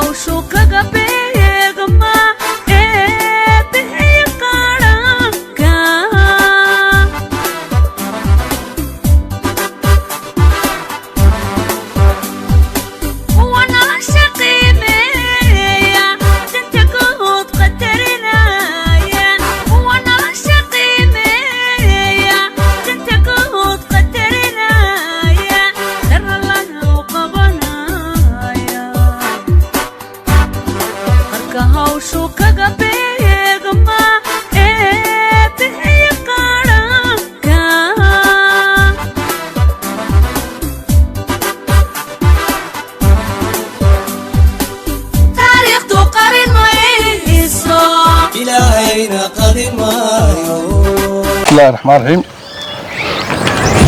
Hawshu kaga beegma ee bixiya qaranka. Kuwa nolosha qiimeeya, danta guud qadarinaya. Kuwa nolosha qiimeeya, danta guud qadarinaya, daralana u qabanaya. Qarka hawshu kaga beegma ee bixiya qaranka. Taariikhdu qarin mayso. Ilaahayna qadin maayo. Bismillahi raxmaan raxiim.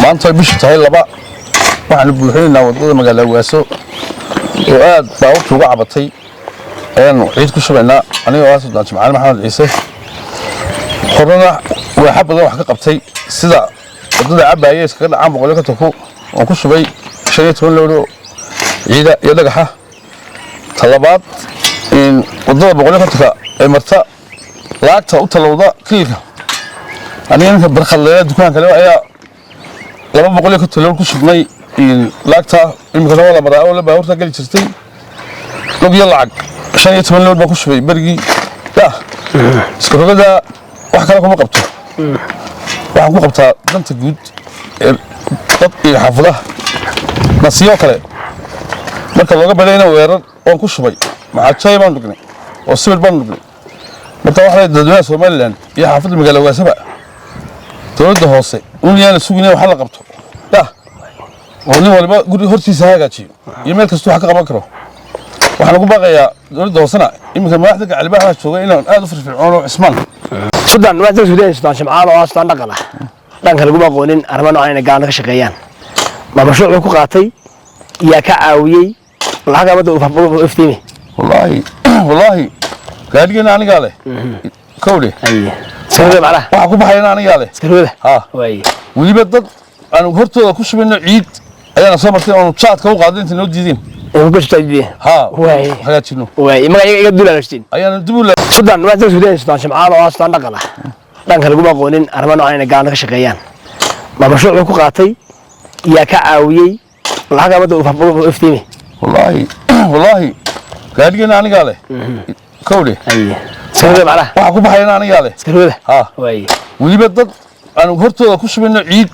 Maanta ay bishu tahay 2, waxaanu buuxinaynaa waddada magaala Waaso oo aad baabuurta uga cabatay ayaanu ciid ku shubaynaa. Anigoo ah Suldaan Jimcaale Maxamed Ciise, horena waaxa badan wax ka qabtay, sida waddada Cabaaye iskaga dhacaan 150-ku oon ku shubay 15 lowdho ciida iyo dhagaxa. Talabaad, waddada 150-ka ee marta laagta u talowda kiilka, aniga ninka barkhadleeya dukaanka le ayaa 250 loor ku shubnay laagta. Imikana waa la maraa oo la baabuurta geli jirtay log iyo lacag. 15 loor baan ku shubay berigii. Ya iska rogada wax kale kuma qabto, waxaan ku qabtaa danta guud ee dad iyo xaafadaha nasiyo kale. Marka looga badhayna weerar oon ku shubay maxaajay baan dhignay oo sibir baan dhignay. Marka waxaa dadweynaha Somaliland iyo xaafadda magaala Waasaba, dowladda hoose un yaana sugin, waxa la qabto ya oo nin waliba guri hortiisa ha hagaajiyo iyo meel kasta wax ka qaban karo. Waxaan ugu baaqayaa dowladda hoosena, iminka madaxda Gacalibaax waxaa jooga inaan aad u firfircoono Cismaan. Suldaan, waxaad soo sudeen Suldaan Shimcaal oo ah suldaan dhaqan ah, dhanka laguma aqoonin arrimo noocan inay gaalada ka shaqeeyaan. Ma mashruuc ku qaatay? Yaa ka caawiyey lacag amada u iftiimi? Wallaahi, wallaahi, gaadhigeena anigaa leh, kowdhe. Aye, iskarooda macnaha. Waxaa ku baxayana anigaa leh. Iskarooda. Ha. Waaye. Weliba dad aanu hortooda ku shubayno ciid ayaana soo martay oonu jaadka u qaaday inta noo diideen. Ee ku shaqeeyay. Ha. Waaye. Hagaajino. Waaye, magaca iga duulaa. Ayaanu dib u Suldaan, waxaad soo sudeen Suldaan Shimcaal oo ah suldaan dhaqan ah, dhanka laguma aqoonin arrimo noocan inay gaalada ka shaqeeyaan. Ma mashruuc ku qaatay? Yaa ka caawiyey lacag amada u iftiimi? Wallaahi, wallaahi, gaadhigeena anigaa leh, kowdhe. Aye, iskarooda macnaha. Waxaa ku baxayana anigaa leh. Iskarooda. Ha. Waaye. Weliba dad aanu hortooda ku shubayno ciid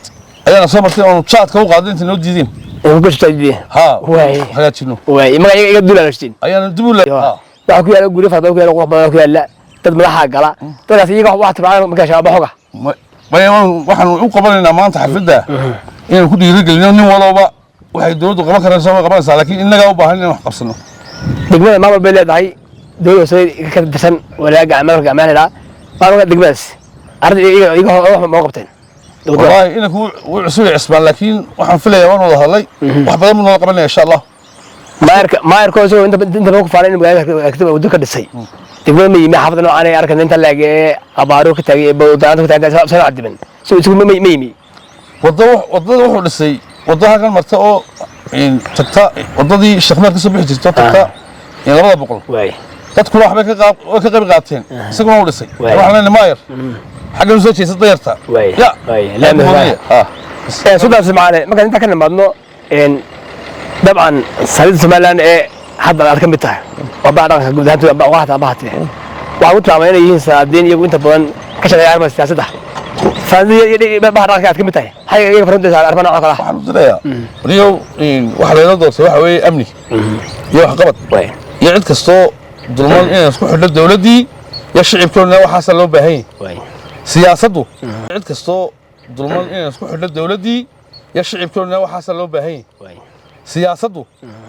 ayaana soo martay oonu jaadka u qaaday inta noo diideen. Ee ku shaqeeyay. Ha. Waaye. Hagaajino. Waaye, magaca iga duulaa. Ayaanu dib u Waxaa ku yaala guryo fara badan ku yaala, qurux badan ku yaala, dad madaxa gala, dadkaas iyaga wax tabcaan markaa shabaab xoga. Waxaanu u qabanaynaa maanta xafladda inaan ku dhiirigelino nin walooba. Waxay dowladdu qaban karaysaa way qabanaysaa, laakiin innagaa u baahan inaan wax qabsano. Degmada maamul bay leedahay, dowladda hoose ka tirsan walaaga maamulka gacmaha maamulka degmadaas arrinta iyaga iyaga wax ma qabteen dowladda? Wallaahi inanku wuu cusub yahay Cismaan, laakiin waxaan filayaa waan wada hadlay, wax badan buu noola qabanaya insha Allah. Maayarka isagoo inta badan ku faanay in magaalada waddo ka dhisay, degmada ma yimi? Xaafadda noocan ay arkan inta laag ee abaaro ka taagay ee bawdaanta ka taagay soo cadiban soo isagu ma yimi? Waddada wuxuu dhisay waddo halkan marta oo tagta waddadii Sheekh ka soo bixi jirto, tagta 200. Waay. Dadkuna waxbay ka qaab way ka qayb qaateen, isaguna wuu dhisay. Waay. Waxaan leenahay maayar xagga u soo jeesa dayarta. Waay. Ya. Waay. Laami. Ha. Suldaan Soomaali, markaan intaa ka nimaadno, dabcan saliidda Somaliland ee hadda aad ka mid tahay waa baha dhaqanka guud ahaan waqahata bahatee, waxaa ku tilmaamay inay yihiin salaadiin iyagu inta badan ka shaqeeya arrimaha siyaasadda. Salaadiin baha dhaqanka aad ka mid tahay, maxay iyaga farintaysa arrimaha noocan oo kale ah? Waxaan u dirayaa riyow waxa layla doortay waxa weeye amni iyo waxqabad Waay. iyo cid kastoo dulman inaan isku xidho dowladdii iyo shicibkoodna. Waxaasaa loo baahan yahay. Waay. Siyaasaddu cid kastoo dulman inaan isku xidho dowladdii iyo shicibkoodna, waxaasaa loo baahan yahay. Waay. Siyaasaddu.